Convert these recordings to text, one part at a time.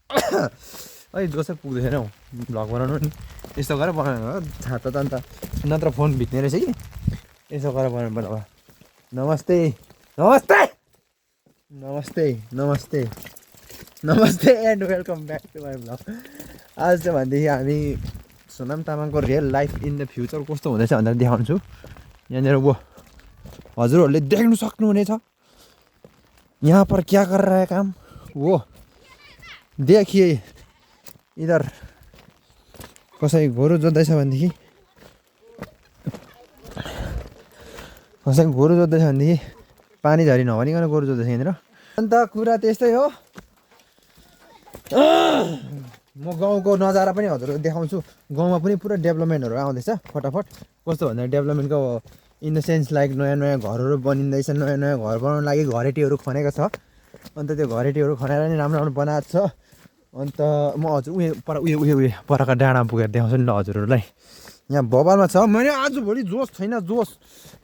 अहिले जोसै पुग्दैन हौ भ्लग बनाउनु नि यस्तो गरेर बनाउनु हो छाता त अन्त नत्र फोन भिज्ने रहेछ कि यसो गरेर बनाउनु पर्छ अब नमस्ते नमस्ते नमस्ते नमस्ते नमस्ते and welcome back to my vlog आज चाहिँ भनेदेखि हामी सोनाम तामाङको real life in the future कस्तो हुँदैछ भनेर देखाउँछु यहाँनिर वो हजुरहरूले देख्नु सक्नुहुनेछ यहाँ पर क्या कर रहा है काम वो देखिए इधर कसै गोरु जोत्दैछ भनेदेखि पानी झरी नभनिकन गोरु जोत्दैछ यहाँनिर अन्त कुरा त्यस्तै हो म गाउँको नजारा पनि हजुरहरू देखाउँछु गाउँमा पनि पुरा डेभलपमेन्टहरू आउँदैछ फटाफट कस्तो भन्दा डेभलपमेन्टको इन द सेन्स लाइक नयाँ नयाँ घरहरू बनिँदैछ नयाँ नयाँ घर बनाउनु लागि घरेटीहरू खनेको छ अन्त त्यो घरेटीहरू खनेर नि राम्रो राम्रो बनाएको छ अन्त म हजुर उयो परका डाँडा पुगेर देखाउँछु नि ल हजुरहरूलाई यहाँ बबालमा छ मैले आजभोलि जोस छैन जोस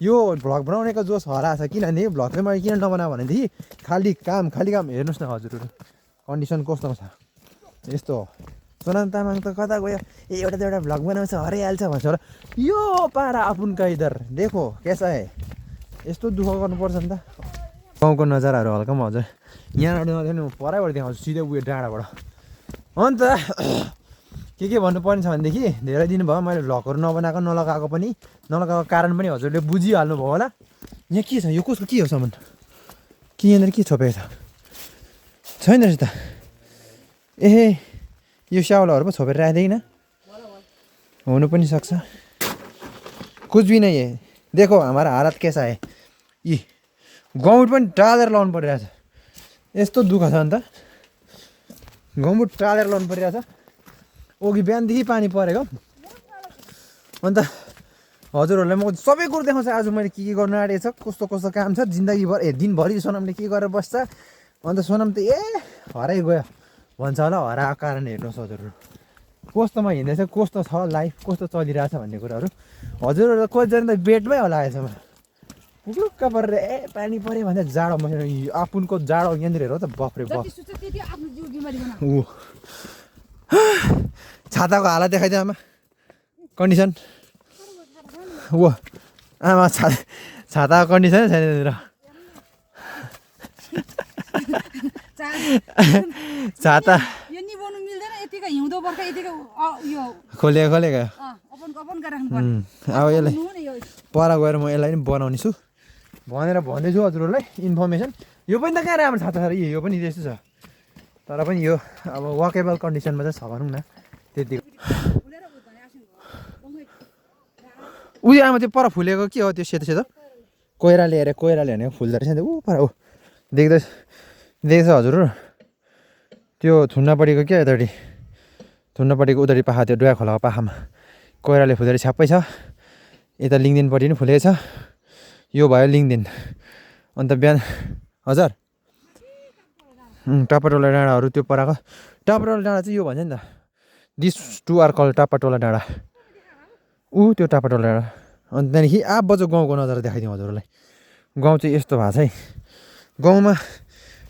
यो भ्लग बनाउनेको जोस हराएको छ किनभने भ्लग चाहिँ मैले किन नबनाएको भनेदेखि खाली काम हेर्नुहोस् न हजुरहरू कन्डिसन कस्तो छ यस्तो हो सोनाम तामाङ त कता गयो एउटा त एउटा भ्लग बनाउँछ हराइहाल्छ भन्छ होला यो पारा आपुनका इधर देखो कैसा है यस्तो दुःख गर्नुपर्छ नि त गाउँको नजाराहरू हल्का म हजुर यहाँबाट नदेख्नु म परैबाट देखाउँछु सिधै उयो डाँडाबाट अन्त के भन्नुपर्ने छ भनेदेखि धेरै दिन भयो मैले भ्लगहरू नलगाएको कारण पनि हजुरले बुझिहाल्नु भयो होला यहाँ के छ यो कसको के हो सामान के यहाँनिर के छोपेको छ छैन रहेछ त ए यो स्याउलाहरू पो छोपेर राख्दैन हुनु पनि सक्छ कुछ भी नहीं है देखो हमारा हालत कैसा है यी गहुँट पनि टालेर लाउनु परिरहेछ यस्तो दुःख छ अन्त गहुँट टालेर लाउनु परिरहेछ ओगी बिहानदेखि पानी परेको अन्त हजुरहरूलाई म सबै कुरो देखाउँछु आज मैले के गर्नु आँटेको छ कस्तो कस्तो काम छ जिन्दगीभर दिनभरि सोनामले के गरेर बस्छ अन्त सोनाम त हराइ गयो भन्छ होला हराएको कारण हेर्नुहोस् हजुरहरू कस्तोमा हिँड्दैछ कस्तो छ लाइफ कस्तो चलिरहेछ भन्ने कुराहरू हजुरहरू कतिजना त बेडमै होला यसमा पुग्लुक्क परेर पानी पऱ्यो भने जाडो मसिनो आपुनको जाडो यहाँनिर हेर त बफ्रे बफ ऊ छाताको हालत देखाइदियो आमा कन्डिसन ऊ आमा छाताको कन्डिसनै छैन त्यहाँनिर छाता खोलेको अब यसलाई पर गएर म यसलाई पनि बनाउने छु भनेर भन्दैछु हजुरहरूलाई इन्फर्मेसन यो पनि त कहाँ राम्रो छाता छ यो पनि त्यस्तो छ तर पनि यो अब वकेबल कन्डिसनमा चाहिँ छ भनौँ न त्यति उयो आमा त्यो पर फुलेको के हो त्यो सेतो सेतो कोइराले भनेको फुल्दो रहेछ नि ऊ पर ऊ देख्दैछ हजुरहरू त्यो थुन्नापट्टिको क्या यतापट्टि थुन्नापट्टिको उतापट्टि पाखा त्यो डुवा खोलाको पाखामा कोइराले फुलेर छ्याप्पै छ यता लिङदेनपट्टि पनि फुलेको छ यो भयो लिङदेन अन्त बिहान हजुर टापाटोला डाँडाहरू त्यो पराको टापाटोला डाँडा चाहिँ यो भन्छ नि त दिस टु आर कल टापाटोला डाँडा ऊ त्यो टापाटोला डाँडा अन्त त्यहाँदेखि बजो गाउँको नजारा देखाइदिउँ हजुरहरूलाई गाउँ चाहिँ यस्तो भएको छ है गाउँमा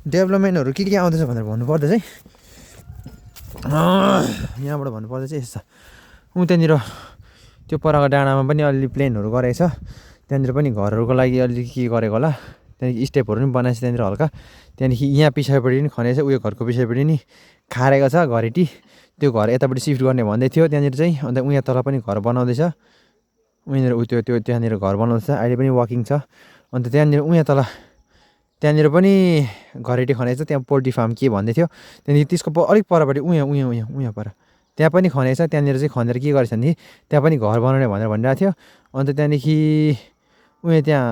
डेभलपमेन्टहरू के आउँदैछ भनेर भन्नुपर्दा चाहिँ यहाँबाट भन्नुपर्दा चाहिँ यस्तो छ त्यहाँनिर त्यो परको डाँडामा पनि अलि प्लेनहरू गरेको छ त्यहाँनिर पनि घरहरूको लागि अलिक के गरेको होला त्यहाँदेखि स्टेपहरू पनि बनाएछ त्यहाँनिर हल्का त्यहाँदेखि यहाँ पछाडिपट्टि पनि खनेको छ उयो घरको पछाडिपट्टि नि खारेको छ घरेटी त्यो घर यतापट्टि सिफ्ट गर्ने भन्दै थियो त्यहाँनिर चाहिँ अन्त उहाँ तल पनि घर बनाउँदैछ उनीहरू त्यो त्यहाँनिर घर बनाउँदैछ अहिले पनि वर्किङ छ अन्त त्यहाँनिर त्यहाँनिर पनि घरेटी खनेको छ त्यहाँ पोल्ट्री फार्म के भन्दै थियो त्यहाँदेखि त्यसको अलिक परपट्टि उहाँ पर त्यहाँ पनि खनेको छ त्यहाँनिर चाहिँ खनेर के गरेछ भने त्यहाँ पनि घर बनाउने भनेर भनिरहेको थियो अन्त त्यहाँदेखि त्यहाँ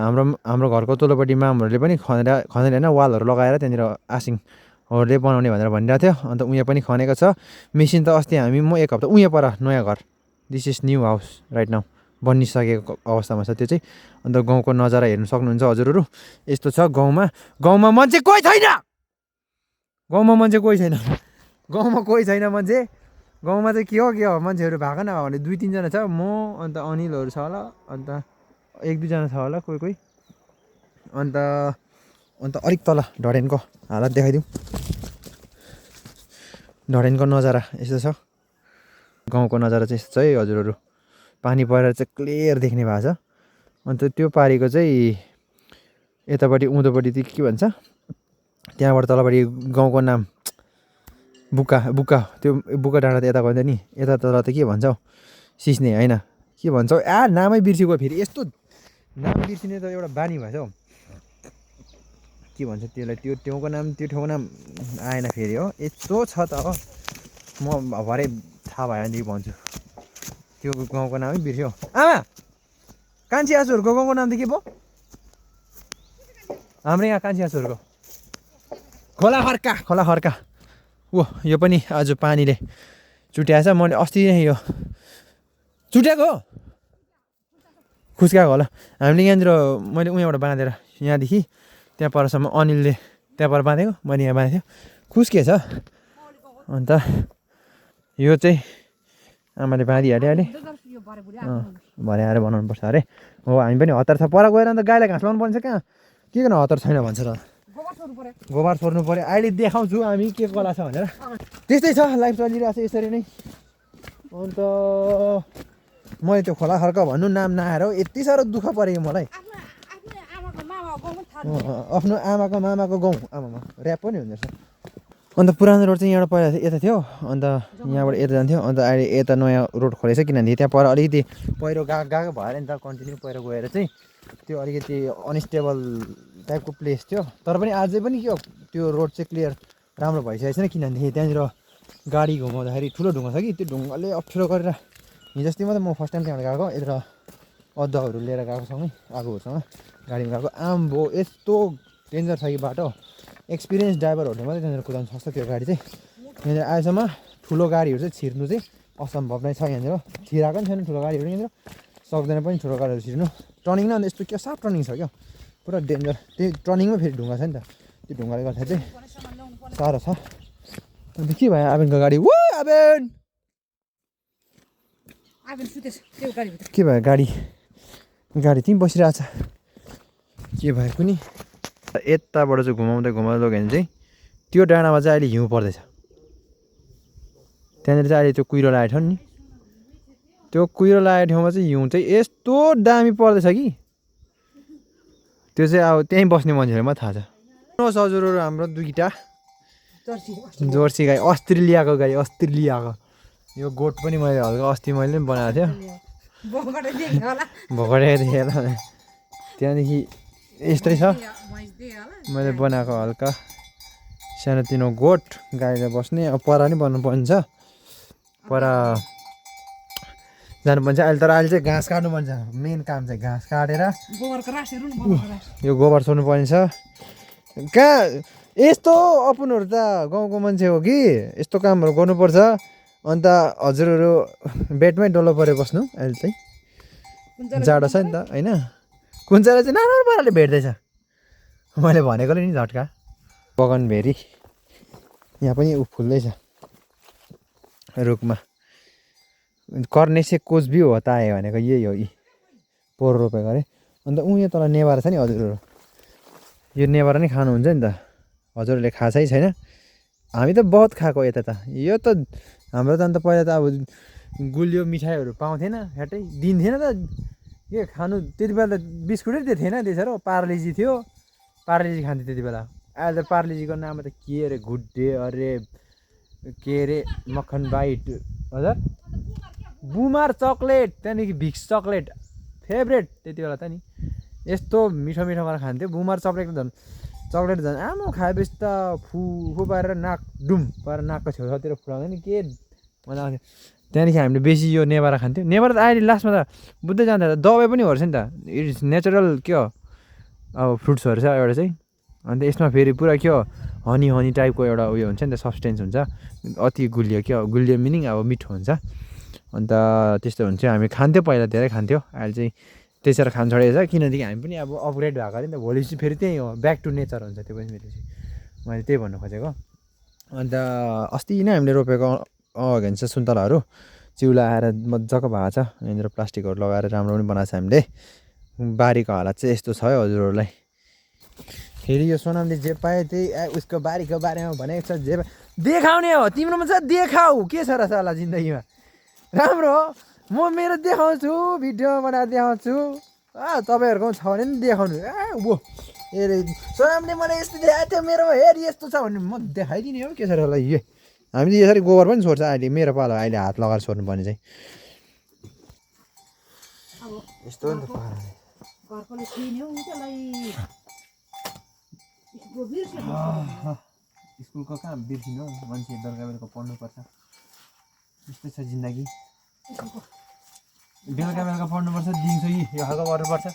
हाम्रो घरको तल्लोपट्टि मामहरूले पनि खनेर होइन वालहरू लगाएर त्यहाँनिर आसिङहरूले बनाउने भनेर भनिरहेको थियो अन्त उहाँ पनि खनेको छ मेसिन त अस्ति म एक हप्ता पर नयाँ घर this is new house right now बनिसकेको अवस्थामा छ त्यो चाहिँ अन्त गाउँको नजारा हेर्नु सक्नुहुन्छ हजुरहरू यस्तो छ गाउँमा मान्छे कोही छैन मान्छे गाउँमा चाहिँ के हो मान्छेहरू भएको नभए भने 2-3 जना छ म अन्त अनिलहरू छ होला अन्त 1-2 जना छ होला कोही अन्त अलिक तल ढडेनको हालत देखाइदिउँ ढडेनको नजारा यस्तो छ। गाउँको नजारा चाहिँ यस्तो छ है हजुरहरू। पानी परेर चाहिँ क्लियर देख्ने भएको छ। अन्त त्यो पारिको चाहिँ यतापट्टि उँधोपट्टि चाहिँ के भन्छ, त्यहाँबाट तलपट्टि गाउँको नाम बुक्का बुक्का, त्यो बुक्का डाँडा त यता गयो नि, यता तल त के भन्छ हौ, सिस्ने होइन के भन्छ हौ, नामै बिर्सिएको फेरि। यस्तो नाम बिर्सिने त एउटा बानी भएछ हौ। के भन्छ त्यसलाई, त्यो ठाउँको नाम आएन फेरि हो। यस्तो छ त हो, म भरे थाहा भयो भनेदेखि भन्छु। त्यो गाउँको नामै बिर्स्यो। आमा कान्छी आँसुहरूको गाउँको नाम त के पो? हाम्रो यहाँ कान्छी आँसुहरूको खोला खर्का। ओ यो पनि आज पानीले चुट्याएछ। मैले अस्ति नै यो चुट्याएको हो, खुस्काएको होला। हामीले यहाँनिर मैले उहाँबाट बाँधेर यहाँदेखि त्यहाँ परसम्म अनिलले त्यहाँ पर बाँधेको, मैले यहाँ बाँधेको थिएँ, खुस्किएछ। अन्त यो चाहिँ आमाले बाँधिहाल्यो अहिले। भरे आएर बनाउनुपर्छ अरे। हो हामी पनि हतार छ, पर गएर अन्त गाईलाई घाँस लाउनु पर्छ। कहाँ के गर्न हतार छैन भन्छ र, गोबर छोड्नु पऱ्यो। अहिले देखाउँछु हामी के कला छ भनेर। त्यस्तै छ, लाइफ चलिरहेको छ यसरी नै। अन्त मैले त्यो खोला खर्क भन्नु नाम नआएर हो, यति साह्रो दुःख पऱ्यो मलाई। आफ्नो आमाको मामाको गाउँ, आमामा ऱ्याप पनि हुँदो रहेछ। अन्त पुरानो रोड चाहिँ यहाँबाट पहिला यता थियो, अन्त यहाँबाट यता जान्थ्यो। अन्त अहिले यता नयाँ रोड खोलेछ, किनभने त्यहाँ पर अलिकति पहिरो गएको भएर नि त, कन्टिन्यू पहिरो गएर चाहिँ त्यो अलिकति अनस्टेबल टाइपको प्लेस थियो। तर पनि अझै पनि के हो, त्यो रोड चाहिँ क्लियर राम्रो भइसकेको छैन, किनभनेदेखि त्यहाँनिर गाडी घुमाउँदाखेरि ठुलो ढुङ्गा छ कि, त्यो ढुङ्गाले अप्ठ्यारो गरेर हिजो अस्ति मात्रै म फर्स्ट टाइम त्यहाँबाट गएको, यता अदुवाहरू लिएर गएको सँगै आगोहरूसँग गाडीमा गएको। आम्बो यस्तो डेन्जर छ कि बाटो, एक्सपिरियन्स ड्राइभरहरूले मात्रै त्यहाँनिर कुदाउनु सक्छ त्यो गाडी चाहिँ। यहाँनिर आएसम्म ठुलो गाडीहरू चाहिँ छिर्नु चाहिँ असम्भव नै छ। यहाँनिर छिराएको पनि छैन ठुलो गाडीहरू, यहाँनिर सक्दैन पनि ठुलो गाडीहरू छिर्नु। टर्निङ न अन्त यस्तो क्या साफ टर्निङ छ क्या, पुरा डेन्जर। त्यही टर्निङमै फेरि ढुङ्गा छ नि त, त्यो ढुङ्गाले गर्दा चाहिँ साह्रो छ। अन्त के भयो आबेनको गाडी? वो आबेन के भयो? गाडी त्यहीँ बसिरहेछ, के भयो कुनि? यताबाट चाहिँ घुमाउँदै लग्यो भने चाहिँ त्यो डाँडामा चाहिँ अहिले हिउँ पर्दैछ। त्यहाँनिर चाहिँ अहिले त्यो कुहिरो लागेको ठाउँ नि, त्यो कुहिरो लागेको ठाउँमा चाहिँ हिउँ चाहिँ यस्तो दामी पर्दैछ कि, त्यो चाहिँ अब त्यहीँ बस्ने मान्छेहरूलाई मात्रै थाहा छ। हजुरहरू हाम्रो दुईवटा जर्सी गाई, अस्ट्रेलियाको गाई, अस्ट्रेलियाको। यो गोठ पनि मैले हल्का अस्ति मैले पनि बनाएको थियो, भोकडेको थिएँ होला। त्यहाँदेखि यस्तै छ, मैले बनाएको हल्का सानोतिनो गोठ गाईलाई बस्ने। अब परा नि बन्नुपर्ने छ, परा जानुपर्छ अहिले। तर अहिले चाहिँ घाँस काट्नुपर्छ, मेन काम चाहिँ घाँस काटेर यो गोबर सोर्नु पर्ने छ। कहाँ यस्तो अपुनहरू त गाउँको मान्छे हो कि, यस्तो कामहरू गर्नुपर्छ। अन्त हजुरहरू बेडमै डल्लो परेर बस्नु। अहिले चाहिँ जाडो छ नि त होइन, कुन्चाले चाहिँ नराम्रो पाराले भेट्दैछ, मैले भनेकोले नि झट्का। बगनभेरी यहाँ पनि फुल्दैछ रुखमा। कर्नेसे कोचबिउ हो ताए भनेको यही हो, यी पोहोर रोपेको अरे। अन्त यहाँ तल नेवारा छ नि हजुरहरू, यो नेवारा नै खानुहुन्छ नि त, हजुरहरूले खाएछ है छैन? हामी त बहुत खाएको यता त। यो त हाम्रो त अन्त पहिला त अब गुलियो मिठाईहरू पाउँथेन, हेटै दिन्थेन त के खानु। त्यति बेला त बिस्कुटै त्यो थिएन, त्यसो र पार्लेजी थियो, पार्लेजी खान्थ्यो त्यति बेला। अहिले त पार्लेजीको नाम त के अरे, गुड्डे अरे के अरे, मक्खन बाइट, हजुर बुमार चक्लेट, त्यहाँदेखि भिक्स चक्लेट फेभरेट त्यति बेला त नि। यस्तो मिठो मिठो गरेर खान्थ्यो। बुमार चक्लेट झन् आमा खाएपछि त फु पारेर नाक डुम पारेर नाकको छेउछाउतिर फुलाउँदैन नि, के मजा आउँथ्यो। त्यहाँदेखि हामीले बेसी यो नेवारा खान्थ्यौँ। नेवारा त अहिले लास्टमा त बुझ्दै जाँदा दबाई पनि हो रहेछ नि त, इट इज नेचुरल के हो अब फ्रुट्सहरू छ एउटा चाहिँ। अन्त यसमा फेरि पुरा के हो हनी टाइपको एउटा उयो हुन्छ नि त, सब्सटेन्स हुन्छ अति गुलियो, के हो गुलियो मिनिङ अब मिठो हुन्छ। अन्त त्यस्तो हुन्छ, हामी खान्थ्यो पहिला, धेरै खान्थ्यो। अहिले चाहिँ त्यसरी खान छोडेको छ, किनकि हामी पनि अब अपग्रेड भएको अरे नि त। भोलि चाहिँ फेरि त्यही हो, ब्याक टु नेचर हुन्छ त्यो पनि फेरि चाहिँ, मैले त्यही भन्नु खोजेको। अन्त अस्ति नै हामीले रोपेको के भन्छ सुन्तलाहरू चिउला आएर मजाको भएको छ। यहाँनिर प्लास्टिकहरू लगाएर राम्रो पनि बनाएको छ हामीले। बारीको हालत चाहिँ यस्तो छ है हजुरहरूलाई। फेरि यो सोनामले जे पायो त्यही उसको बारीको बारेमा भनेको छ, जे देखाउने हो तिम्रोमा छ देखाऊ के छ र साला जिन्दगीमा राम्रो हो म मेरो देखाउँछु भिडियो बनाएर देखाउँछु तपाईँहरूको छ भने नि देखाउनु वो सोनामले मलाई यस्तो देखाएको थियो मेरोमा हेर यस्तो छ भने म देखाइदिने हो के छ र ल हामीले यसरी गोबर पनि छोड्छ अहिले मेरो पालो अहिले हात लगाएर छोड्नु पर्ने चाहिँ यस्तो नि त पाराले घरकोले छिने हो त्यसलाई स्कुलको कहाँ बिर्सिनु हौ मान्छे बेलुका बेलुका पढ्नुपर्छ यस्तै छ जिन्दगी बेलुका बेलुका पढ्नुपर्छ दिउँसो यो खालको गर्नुपर्छ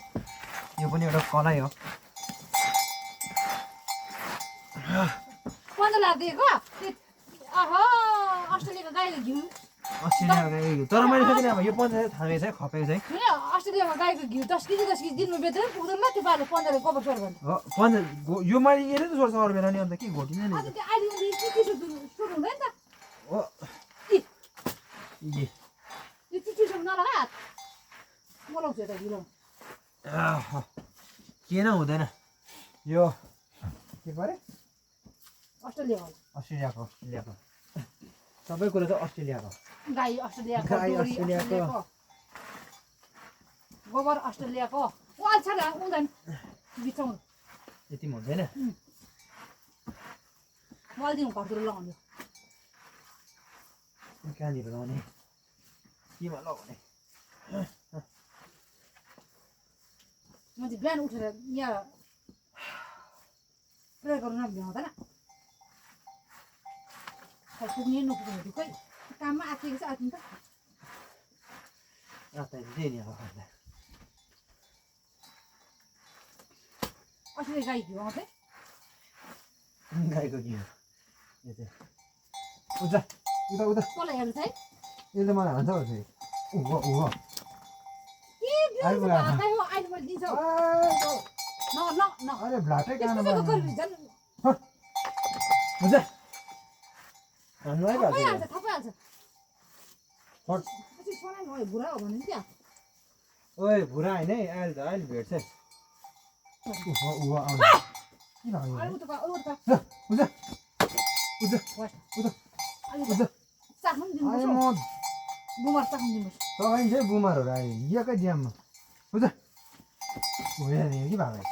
यो पनि एउटा कलाइ हो अस्ट्रेलियाको गाईको घिउ तर मैले सोचेँ अब यो 50 थामेको छ खपेको छ अस्ट्रेलियामा गाईको घिउ 10 केजी दिनमा बेच्दै पुग्दैन त्यो पालो 15 कभर सर गर्ने यो मैले यसले त छोड्छ अरू बेला नि अन्त के घोटिने नि अहिले सुरु हुँदैन त हो यो चिसो नलगा हात मलाउँछु यता घिउ किन हुँदैन यो के परे अस्ट्रेलियाको सबै कुरा त अस्ट्रेलियाको गाई अस्ट्रेलियाको गोबर अस्ट्रेलियाको वाल छ र हुँदैन बिचाउनु यति हुँदैन वाल दिनु घरतिर लगाउने कहाँनिर लगाउने केमा लगाउने मान्छे बिहान उठेर यहाँ प्रयोग गर्नु नभ्याउँदैन पुग्ने नपुग्ने ढुक्कै काममा आँटेको छ आँट्नु त अस्ट्रेलिया गाई घिउ आउँछ गाईको घिउ उता उता उता कसलाई हेर्नु छ है यसले मलाई हान्छ अहिले मैले दिन्छु अरे भ्लाटै कान बुढा हो भने क्या ओए भुरा होइन है अहिले त अहिले भेट्छ तपाईँ चाहिँ बुमारहरू आयो यकै ड्याममा बुझ होइन कि भाइ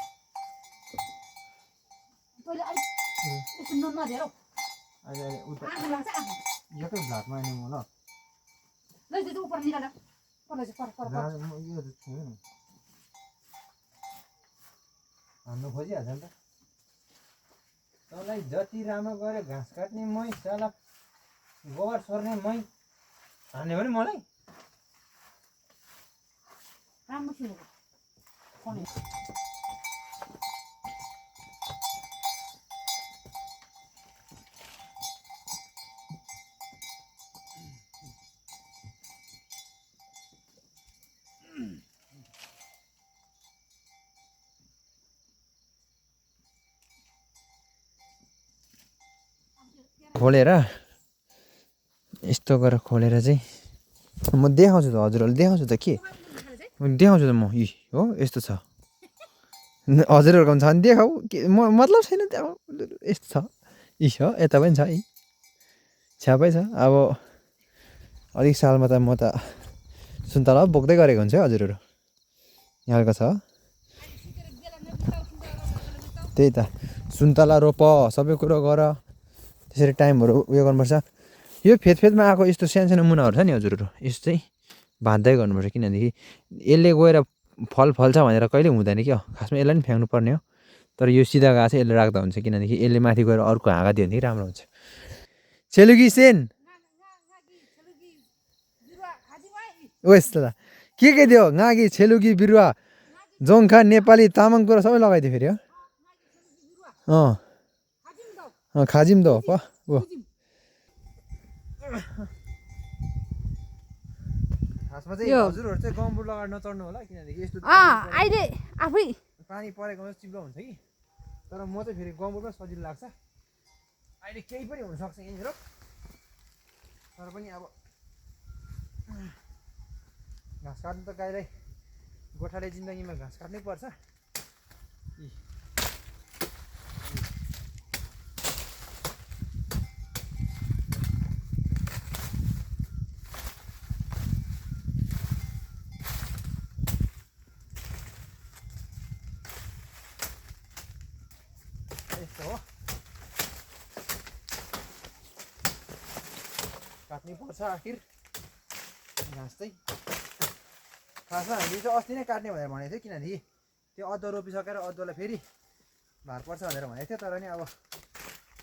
अहिले उता यकै भ्लाटमा आउने म ल यो त छुँदैन हान्नु खोजिहाल्छ नि त तँलाई जति राम्रो गऱ्यो घाँस काट्ने मै साला गोबर सर्ने मै हान्ने भने मलाई राम्रो सुनेको खोलेर यस्तो गरेर खोलेर चाहिँ म देखाउँछु त हजुरहरूले देखाउँछु त के देखाउँछु त म हो यस्तो छ हजुरहरूको पनि छ भने देखाऊ के मतलब छैन त्यहाँ यस्तो छ छ यता पनि छ है छ्यापै छ अब अलिक सालमा त म त सुन्तला बोक्दै गरेको हुन्छ है हजुरहरू यहाँको छ त्यही त सुन्तला रोप सबै कुरो गर त्यसरी टाइमहरू उयो गर्नुपर्छ यो फेदमा आएको यस्तो सानो सानो मुनाहरू छ नि हजुरहरू यस्तो चाहिँ बाँध्दै गर्नुपर्छ किनभनेदेखि यसले गएर फल फल्छ भनेर कहिले हुँदैन क्या खासमा यसलाई पनि फ्याँक्नु पर्ने हो तर यो सिधा गएको चाहिँ यसले राख्दा हुन्छ किनभनेदेखि यसले माथि गएर अर्को हाँगा दियो भने राम्रो हुन्छ छेलुकी सेन ओ यस्तो त के दियो गागी छेलुकी बिरुवा जोङ्खा नेपाली तामाङ कुरा सबै लगाइदियो फेरि हो खाजिम त हो प खासमा चाहिँ हजुरहरू चाहिँ गम्बुट लगाएर नचढ्नु होला किनभने यस्तो अहिले आफै पानी परेकोमा चिप्लो हुन्छ कि तर म चाहिँ फेरि गम्बुटमा सजिलो लाग्छ अहिले केही पनि हुनसक्छ यहाँनिर तर पनि अब घाँस काट्नु त गाईलाई गोठाले जिन्दगीमा घाँस काट्नै पर्छ काट्नै पर्छ आखिर घाँस चाहिँ। खासमा हामीले चाहिँ अस्ति नै काट्ने भनेर भनेको थियो, किनभने त्यो अदुवा रोपिसकेर अदुवालाई फेरि भार पर्छ भनेर भनेको थियो। तर नि अब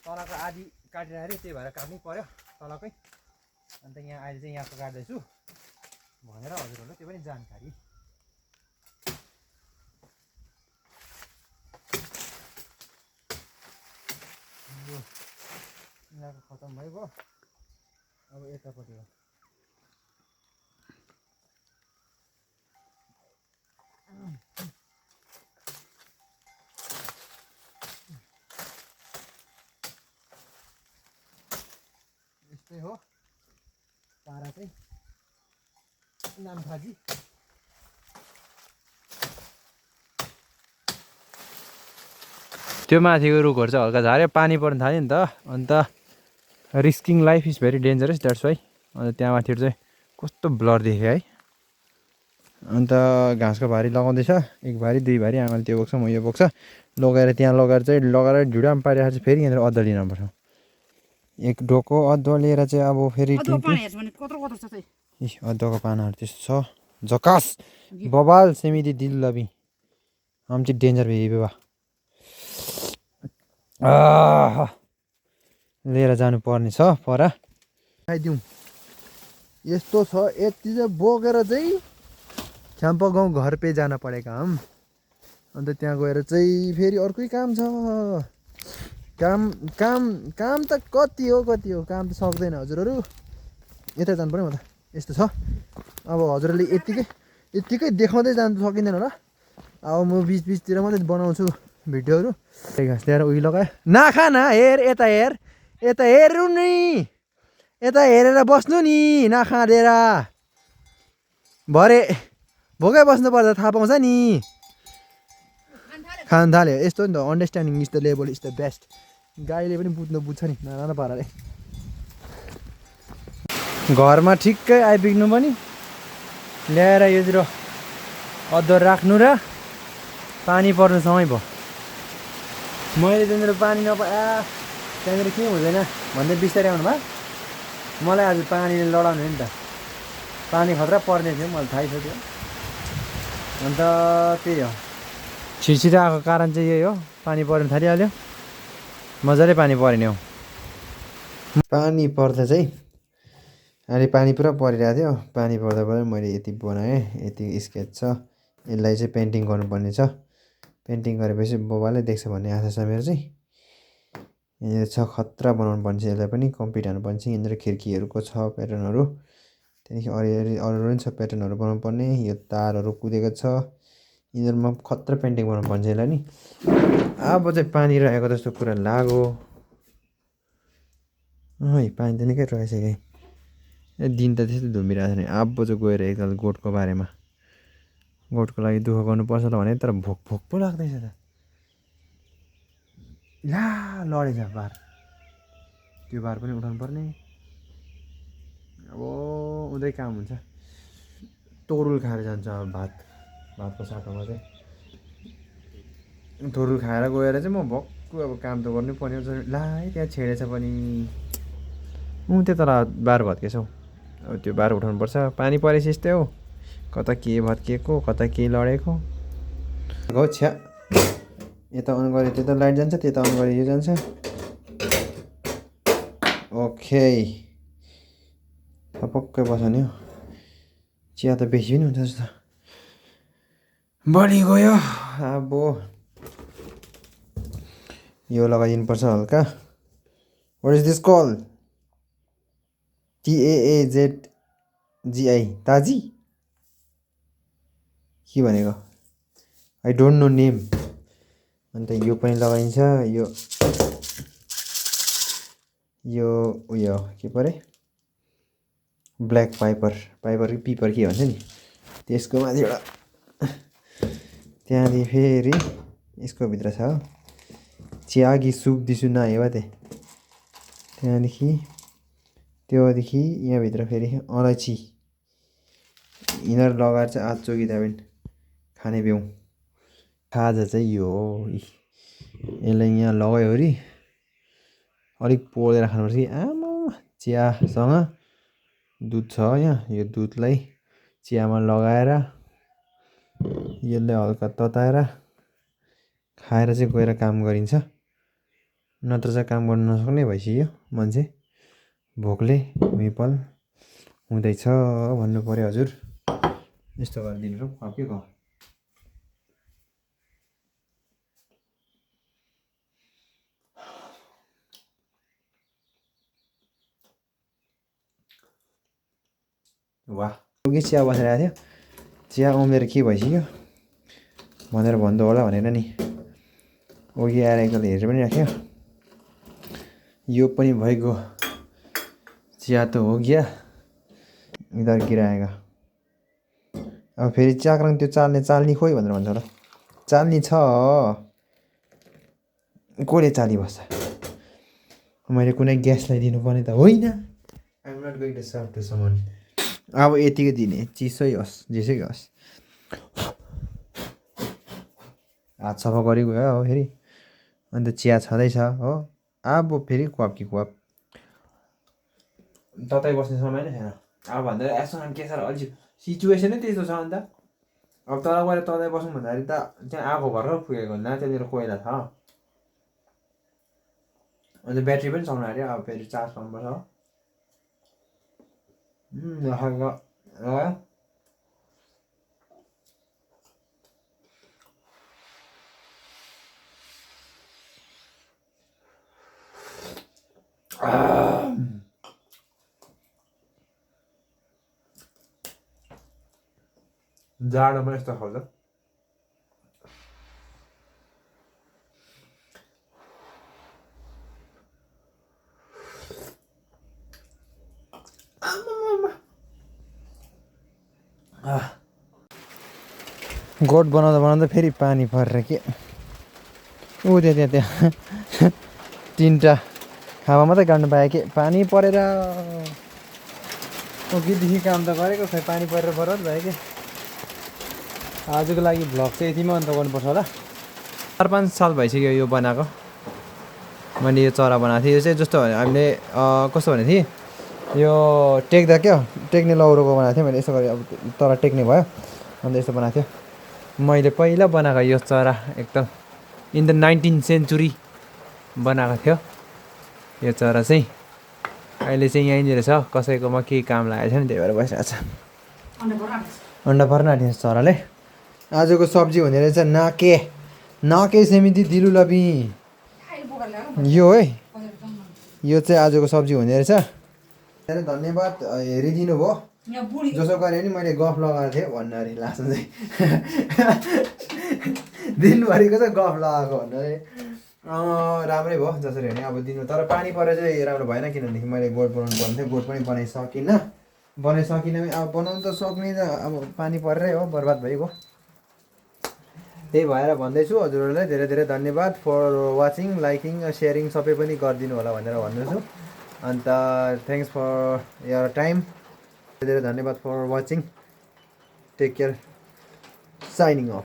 तलको आधी काटेर अरे त्यही भएर काट्नै पर्यो तलकै। अन्त यहाँ अहिले चाहिँ यहाँको काट्दैछु भनेर हजुरहरूलाई त्यो पनि जानकारी। यिनीहरूको खतम भइगयो, अब यतापट्टि हो। यस्तै हो पारा चाहिँ नामखाजी। त्यो माथिको रुखहरू चाहिँ हल्का झाऱ्यो, पानी पर्न थाल्यो नि त। अन्त risking life is very dangerous, that's why. अन्त त्यहाँ माथि चाहिँ कस्तो ब्लर देख्यो है। अन्त घाँसको भारी लगाउँदैछ, एक भारी दुई भारी। आमाले त्यो बोक्छ, म यो बोक्छ, लगेर त्यहाँ लगाएर झुडाम पारेर चाहिँ फेरि यहाँनिर अदुवा लिनुपर्छ। एक डोको अदुवा लिएर चाहिँ अब फेरि अदुवाको पानाहरू त्यस्तो छ, झकास बबाल सेमिदी दिल लबी आमची डेन्जर भयो बाबा। लिएर जानुपर्ने छ परा। खाइदिउँ यस्तो छ, यति चाहिँ बोकेर चाहिँ छ्याम्पा गाउँ घर पे जान परेका हम। अन्त त्यहाँ गएर चाहिँ फेरि अर्कै काम छ। काम काम काम त कति हो काम त सक्दैन हजुरहरू। यता जानु पऱ्यो म त, यस्तो छ। अब हजुरहरूले यत्तिकै देखाउँदै जानु सकिँदैन होला। अब म बिचतिर मात्रै बनाउँछु भिडियोहरू। घाँस ल्याएर उयो लगायो, नाखा न हेर, यता हेर, यता हेर्नु नि, यता हेरेर बस्नु नि, नखाँदेर भरे भोकै बस्नु पर्दा थाहा पाउँछ नि। खान थाल्यो, यस्तो नि त, understanding is the level is the best. गाईले पनि बुझ्छ नि नराम्रो पाराले। घरमा ठिक्कै आइपुग्नु पनि ल्याएर योतिर अदुवा राख्नु र पानी पर्नु सँगै भयो। मैले त्यहाँनिर पानी नपाए त्यहाँनिर के हुँदैन भन्दै बिस्तारै आउनु भयो। मलाई आज पानीले लडाउने नि त, पानी खतरा पर्ने थियो, मलाई थाहै थियो त्यो। अन्त त्यही हो, छिटो आएको कारण चाहिँ यही हो, पानी पर्न थालिहाल्यो। मजाले पानी परेन हो। पानी पर्दा चाहिँ अहिले पानी पुरा परिरहेको थियो। पानी पर्दा मैले यति बनाएँ, यति स्केच छ। यसलाई चाहिँ पेन्टिङ गर्नुपर्ने छ। पेन्टिङ गरेपछि बोबाले देख्छ भन्ने आशा छ मेरो चाहिँ। यहाँनिर छ खतरा बनाउनु पर्ने छ, यसलाई पनि कम्प्लिट हान्नुपर्ने छ। यहाँनिर खिड्कीहरूको छ प्याटर्नहरू, त्यहाँदेखि अरू पनि छ प्याटर्नहरू बनाउनु पर्ने। यो तारहरू कुदेको छ, यिनीहरूमा खतरा पेन्टिङ बनाउनु पर्छ यसलाई नि। अब चाहिँ पानी रहेको जस्तो कुरा लाग्यो। पानी त निकै रहेछ है। दिन त त्यस्तै धुमिरहेको छ नि। अब चाहिँ गएर एकताल गोठको बारेमा, गोठको लागि दुःख गर्नुपर्छ होला भने, तर भोक पो लाग्दैछ त। ला लडेछ बार, त्यो बार पनि उठाउनु पर्ने। अब उदै काम हुन्छ, तरुल खाएर जान्छ अब भातको साटोमा चाहिँ। तरुल खाएर गएर चाहिँ म भक्कु अब काम त गर्नै पर्ने। ला है त्यहाँ छेडेछ पनि, त्यता बार भत्केछ हौ। अब त्यो बार उठाउनु पर्छ। पानी परेपछि यस्तै हो, कता के भत्किएको, कता के लडेको हो। छ्या, यता अन गरे त्यता लाइट जान्छ, त्यता अन गरे यो जान्छ। ओके, पक्कै बसाउने हो। चिया त बेसी पनि हुन्छ जस्तो बढी गयो। अब यो लगाइदिनुपर्छ हल्का। What is this called? TAAZGI, ताजी के भनेको? I don't know name. अन्त यो पनि लगाइन्छ। यो उयो के परे, ब्ल्याक पाइपर कि पिपर के भन्छ नि, त्यसको माथि एउटा। त्यहाँदेखि फेरि यसको भित्र छ चियागी सुप दिसु नआयो ते। त्यहाँदेखि त्योदेखि यहाँभित्र फेरि अलैँची, यिनीहरू लगाएर चाहिँ आज चोकिँदा पनि खाने बेउ। खाजा चाहिँ यो हो, यसलाई यहाँ लगायो अरे अलिक पोलेर खानुपर्छ कि आमा। चियासँग दुध छ यहाँ, यो दुधलाई चियामा लगाएर यसलाई हल्का तताएर खाएर चाहिँ गएर काम गरिन्छ, नत्र चाहिँ काम गर्न नसक्ने भइसक्यो मान्छे। भोकले विपल हुँदैछ भन्नु पर्यो हजुर। यस्तो गरिदिनु अब के गर्नु। वाह, उगी चिया बसिरहेको थियो, चिया उम्लेर के भइसक्यो भनेर भन्नु होला भनेर नि ओगी आएर एकताल हेरेर पनि राख्यो। यो पनि भइगयो, चिया त हो गया, इधर गिराएगा। अब फेरि चाक्रङ त्यो चाल्नी खोइ भनेर भन्छ होला। चाल्नी छ, कसले चाली बस्छ। मैले कुनै ग्यासलाई दिनुपर्ने त होइन। I'm not going to serve to someone. अब यतिकै दिने, चिसै होस् जेसै होस्। हात सफा गरी गयो हो फेरि, अन्त चिया छँदैछ हो। अब फेरि क्वाप कि क्वाप ततै बस्ने समय नै छैन। अब भन्दा यसो के छ र, अलिक सिचुएसनै त्यस्तो छ। अन्त अब तल गएर ततै बसौँ भन्दाखेरि त त्यहाँ आगो भर्खर पुगेको, न त्यहाँनिर कोइला छ। अन्त ब्याट्री पनि चल्नु आँट्यो, अब फेरि चार्ज गर्नुपर्छ हो। जाडोमा यस्तो खाउँछ। गोठ बनाउँदा बनाउँदा फेरि पानी परेर के ऊ त्यहाँ तिनवटा हावा मात्रै गाड्नु पाएँ कि पानी परेर अघिदेखि काम त गरेको खै पानी परेर बरबाद भयो कि। आजको लागि भ्लग चाहिँ यतिमा अन्त गर्नुपर्छ होला। 4-5 साल भइसक्यो यो बनाएको। मैले यो चरा बनाएको थिएँ। यो चाहिँ जस्तो हामीले कस्तो भनेको थिएँ, यो टेक्दा क्या टेक्ने लौरोको बनाएको थिएँ मैले। यसो गरेँ अब तर टेक्ने भयो, अन्त यस्तो बनाएको थियो। मैले पहिला बनाएको यो चरा एकदम इन द 19th सेन्चुरी बनाएको थियो। यो चरा चाहिँ अहिले चाहिँ यहीँनिर छ, कसैकोमा केही काम लागेको छ नि, त्यही भएर बसिरहेको छ। अन्डा पर्न आँट्यो चराले। आजको सब्जी हुने रहेछ नाके सेमिति दिलु लबी। यो है, यो चाहिँ आजको सब्जी हुने रहेछ। धेरै धन्यवाद हेरिदिनु भयो। जसो गरे नि मैले गफ लगाएको थिएँ भन्नु अरे लास्टमा चाहिँ दिनभरिको चाहिँ गफ लगाएको भन्नु अरे। राम्रै भयो जसरी भने अब दिनु। तर पानी परेर चाहिँ राम्रो भएन, किनभनेदेखि मैले गोठ बनाउनु पर्ने थियो। गोठ पनि बनाइसकिनँ अब बनाउनु त सक्ने त अब पानी परेरै हो, बर्बाद भइगयो। त्यही भएर भन्दैछु हजुरहरूलाई धेरै धेरै धन्यवाद फर वाचिङ, लाइकिङ, सेयरिङ सबै पनि गरिदिनु होला भनेर भन्दैछु। अन्त थ्याङ्क्स फर यर टाइम। धेरै धन्यवाद for watching. Take care, signing of.